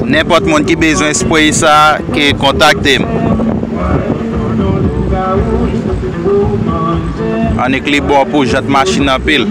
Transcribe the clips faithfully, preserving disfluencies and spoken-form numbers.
Nenpòt moun ki bezwen spray sa, ke kontakte m. Annik li bon pou jant machin anpil.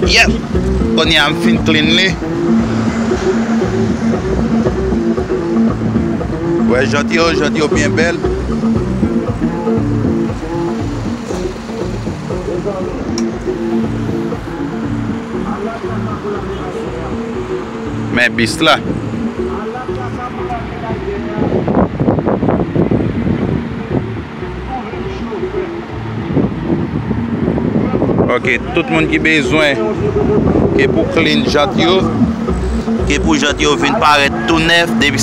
Yep. Kounye a m fin clean li. Wè jant yo, jant yo byen bèl. Men bis la. Ok, tout moun ki bezwen, ke pou clean jant yo, ke pou jant yo vin parèt tou nèf, depi